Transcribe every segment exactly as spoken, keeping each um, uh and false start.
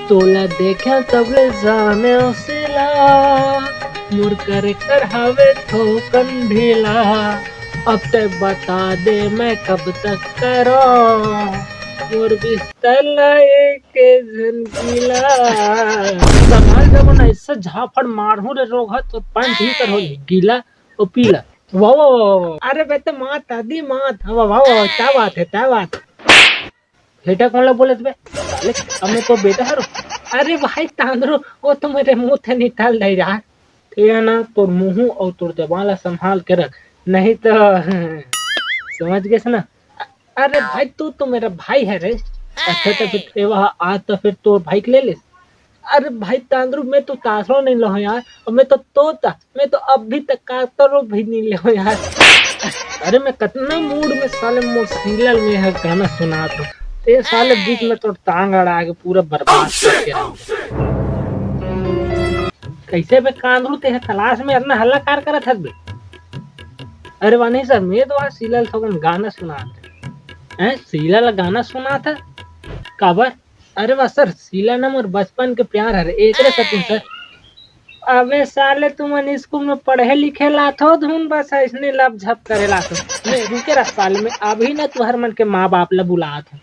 तोला देखे तब ले जाने सिला, मोर करेक्टर हवे थोकन ढीला। अब ते बता दे मैं कब तक करो, मोर बिस्तर ला एक झन गीला। संभाल जब ना इससे झापड़ मारहूं रे रोगहा, तो पंच ही कर हो गीला और पीला। वाह, वाह, वाह, वाह। अरे बे, तो मात आदि मात। वाह, वाह, वाह, क्या बात है, क्या बात है। बेटा कौन ला बोलत बे? साले, अब मैं तो बेटा हरो। अरे भाई तांदरू, वो तो मेरे मुंह थे निकाल दे यार। ते है ना, तोर मुंह और तोर जबान ला संभाल के रख, नहीं तो समझ गए ना। अरे भाई, तू तो मेरा भाई है रे। अच्छा, तो फिर ये वहाँ आज तो फिर तोर भाई के ले ले। अरे भाई तांदरू, मैं तो तासरो नहीं लो यार, और मैं तो तोता, मैं तो अब भी तक कातरो भी नहीं ले यार। अरे मैं कितना मूड में साले मोर सीरियल में है गाना सुनात हूँ, ते साले बीच में तो टांग अड़ा के पूरा बर्बाद करके रख दे। कैसे बे कांदरू, ते है क्लास में इतना हल्ला कार करत हस बे? अरे वाह नहीं सर, मैं तो आज सीला ल थोकन गाना सुनात है। हैं, सीला ला गाना सुनात है? काबर? अरे वाह सर, सीला ना मोर बचपन के प्यार हरे, एकरे सेती सर। अबे साले, तुमन स्कूल में पढ़े लिखे लाथो धुन, बस ऐसने लप झप करे लाथो। मैं रुके रह साले, मैं अभी ना तुहर मन के माँ बाप ला बुलात हूँ।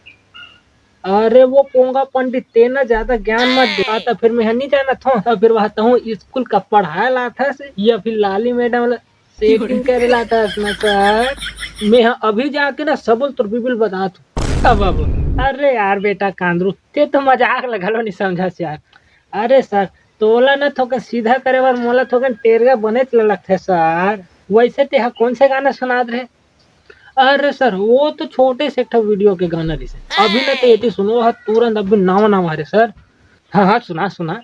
अरे वो पोंगा पंडित, ते ना ज्यादा ज्ञान मत दे। आ, तो फिर मैं नहीं जानत हूँ, तो फिर वह तहूँ स्कूल का पढ़ाए लाथस या फिर लाली मैडम ला सेटिंग करे लाथस ना सर। मैं ह-, अभी जाके ना सबल तोर बिबिल बतात हूँ। अब, अब, अरे यार बेटा कांदरू, ते तो मजाक ला घलो नहीं समझस यार। अरे सर, तोला ना थोकन सीधा करे बर मोला थोकन टेरगा बनेच ल लगथे सर। वैसे ते ह कौन से गाना सुनात रहे? अरे सर, वो तो छोटे से एक ठो वीडियो के गाना रिहिस। अभी ना ते एती सुनो ह, तुरंत अभी नवा नवा हरे सर। हाँ, हाँ, सुना, सुना।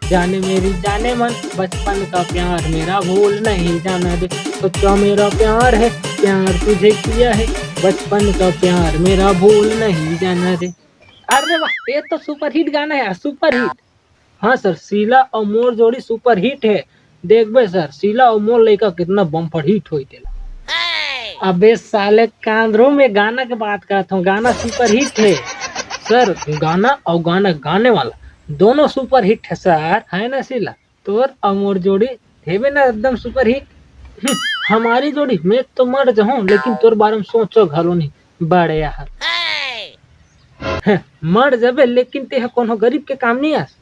जाने मेरी जाने मन, बचपन का प्यार मेरा भूल नहीं जाना रे। सच्चा मेरा प्यार है, प्यार तुझे किया है, बचपन का प्यार मेरा भूल नहीं जाना रे। अरे वाह, ये तो सुपरहिट गाना है, सुपरहिट। हाँ सर, सीला और मोर जोड़ी सुपरहिट है। देखबे सर, सीला और मोर लइका कितना बम्पर हिट होई तेला। अबे साले कांदरू, मैं गाना के बात करत हूँ, गाना सुपरहिट है सर। गाना और गाना गाने वाला दोनों सुपरहिट है सर, है ना सीला? तोर और मोर जोड़ी हेबे ना एकदम सुपरहिट। हम्म, हमारी जोड़ी, मैं तो मर जाऊं लेकिन तोर बारे में सोचो घलो नहीं, बड़े यार। हैं, मर जबे लेकिन ते ह कोनो गरीब के काम नहीं आस।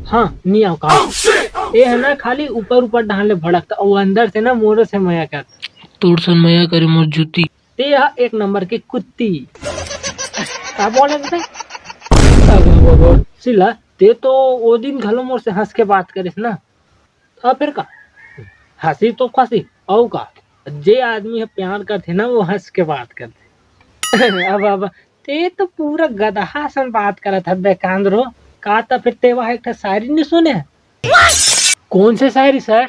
हाँ, नहीं आओ काम। ये है ना, खाली ऊपर ऊपर डाले भड़कता, वो अंदर से ना मोरो से मया करता। तोर सन मया करे मोर जूती। ते ह एक नंबर के कुत्ती। का बोले बे? अब, अब, अब, अब, सिला, ते तो वो दिन घलो मोर से हंस के बात करिस ना। अब फिर का? हंसी तो फंसी, अउ का? जे आदमी ह प्यार करथे ना, वो हंस के बात करथे। अब, अब, ते तो पूरा गदहा सन बात करत ह बे कांदरू। का त फिर ते वह एक ठो शायरी नहीं सुने? कौन से शायरी सर?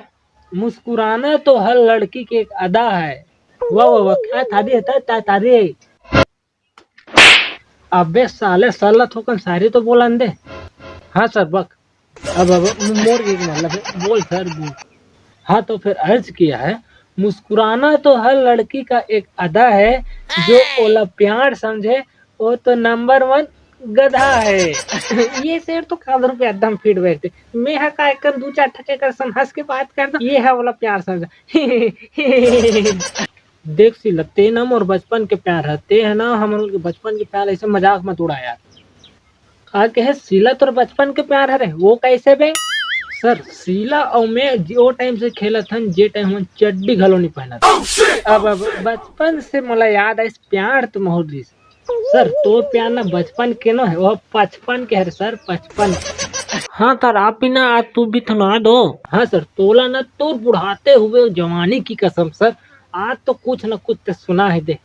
मुस्कुराना तो हर लड़की की एक अदा है। वाह, वाह, वाह, क्या थारी है, क्या थारी है। अबे साले, साला थोकन शायरी तो बोलन दे। हाँ सर, बक। अब, अब मोर एक मतलब है, बोल सर, बोल। हाँ, तो फिर अर्ज किया है, मुस्कुराना तो हर लड़की का एक अदा है, जो ओला प्यार समझे, वो तो नंबर वन गधा है। ये शेर तो कादर पे एकदम फिट बैठते। मैं हा का एकर दू चार ठके कर सन हंस के बात कर दो, ये है वाला प्यार समझा। देख सिला, ते ना मोर बचपन के प्यार है, ते है ना हमन के बचपन के प्यार, ऐसे मजाक मत उड़ा यार। का कहे सिला तोर बचपन के प्यार हरे, वो कैसे बे? सर, सिला और मैं जो टाइम से खेलत हन, जे टाइम हम चड्डी घलो नहीं पहनत। अब, अब बचपन से मोला याद आइस प्यार तो मोर दिस। सर, तोर प्यार ना बचपन के नो है, वो पचपन के हरे सर, पचपन। हाँ सर, आप भी ना आज तू भी थना दो। हाँ सर, तोला ना तोर बुढ़ाते हुए जवानी की कसम सर, आज तो कुछ ना कुछ तो सुना है दे।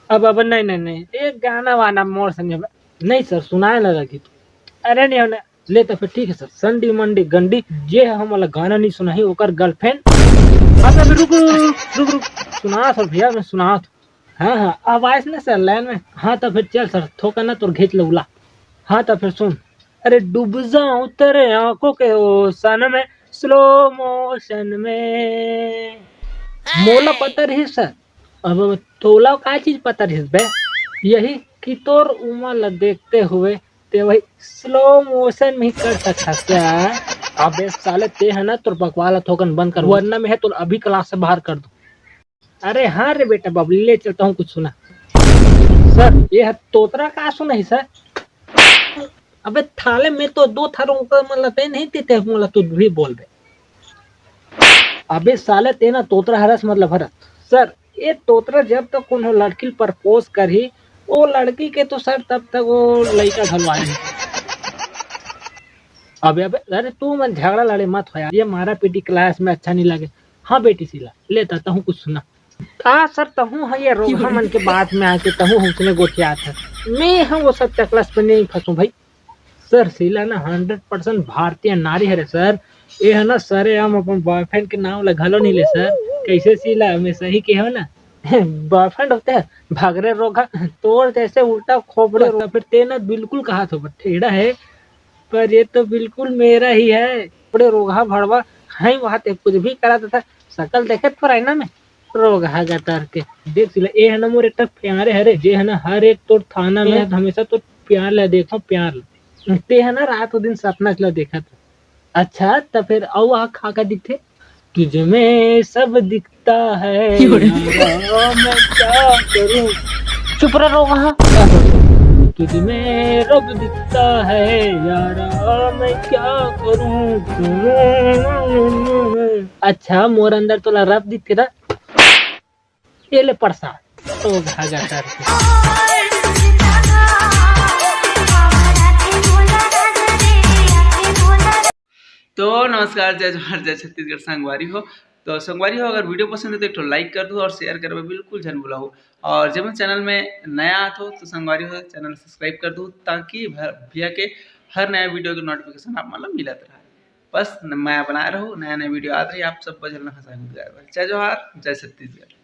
अब, अब नहीं, नहीं, नहीं, एक गाना वाना मोर संगे बा-, नहीं सर, सुनाए ना लगी तू। अरे नहीं होना, ले तो फिर ठीक है सर, संडी मंडी गंडी, जे है हम वाला गाना नहीं सुनाही, ओकर गर्लफ्रेंड। हाँ तो अभी रुक, रुक, रुक, रुक, सुना सर भैया, मैं सुना था। हाँ, हाँ, अब आइस ना सर लाइन में। हाँ तो फिर चल सर, थोका ना तोर घींच लउला। हाँ तो फिर सुन, अरे डूब जाऊं तेरे आंखों के ओशन में, स्लो मोशन में। मोला पता रही सर, अब तोला का चीज पता रहिस बे? यही कि तोर उमर ला देखते हुए ते वही स्लो मोशन में ही कर सकता क्या? अबे साले, ते है ना, तोर बकवाला थोकन बंद कर, वरना मैं है तो अभी क्लास से बाहर कर दूं। अरे हाँ रे बेटा बबली, ले चलता हूँ, कुछ सुना। सर, ये है तोतरा का सुना ही सर? अबे थाले में तो दो थारों का मतलब ते नहीं देते, मतलब तू भी बोल बे। अबे साले, ते ना तोतरा हरस मतलब हरस। सर, ये तोतरा जब तक कोनो लड़की ल प्रपोज करही, वो लड़की के तो सर तब तक वो लइका घलवा नहीं। अबे अबे, अरे तू मन झगड़ा लड़े मत हो यार, ये मारा पीटी क्लास में अच्छा नहीं लगे। हाँ बेटी शीला, ले ता तहूँ कुछ सुना। का सर, तहूँ ह ये रोगहा मन के बात में आके तहूँ हमसे गोठियात है। मैं हम वो सब चकलस पे नहीं फंसू भाई। सर, शीला ना हंड्रेड परसेंट भारतीय नारी हरे सर। ये है ना सर, हम अपन बॉयफ्रेंड के नाम ला घलो नहीं ले सर। कैसे शीला, मैं सही के हो ना? बॉयफ्रेंड होते हैं भगरे रोगहा, तोर जैसे उल्टा खोपड़े रोगहा। फिर ते ना बिल्कुल कहा तो ठेड़ा है, पर ये तो बिल्कुल मेरा ही है। बड़े रोगहा भड़वा है, वहाँ ते कुछ भी करा था, शकल देखे तो आईना में। रोगहा गतर के। देख सिला, ए है ना मोर एक ठक प्यारे हरे, जे है ना हर एक तोर थाना में हमेशा तोर प्यार ला देखो, प्यार ला। ते है ना रात दिन सपना ला देखत। अच्छा, त फिर अउ आ का का दिखथे? तुझ में सब दिखता है यारा, मैं क्या करूं? चुप रह रोगहा। तुझ में रब दिखता है यारा, मैं क्या करूं? अच्छा, मोर अंदर तोला रब दिखथे ना? ये ले प्रसाद। तो भागा करके। तो नमस्कार, जय जोहार, जय छत्तीसगढ़ संगवारी हो। तो संगवारी हो, अगर वीडियो पसंद है तो एक ठो लाइक कर दू और शेयर करबे बिल्कुल झन भुलाहू। और जब हम चैनल में नया आत हो तो संगवारी हो, चैनल सब्सक्राइब कर दू, ताकि भ-, भैया के हर नया वीडियो के नोटिफिकेशन आप मतलब मिलत रहे। बस न-, मया बनाए रहू, नया नया वीडियो आत रही, आप सब झन ला हंसा गुदगुदा बर। जय जोहार, जय छत्तीसगढ़।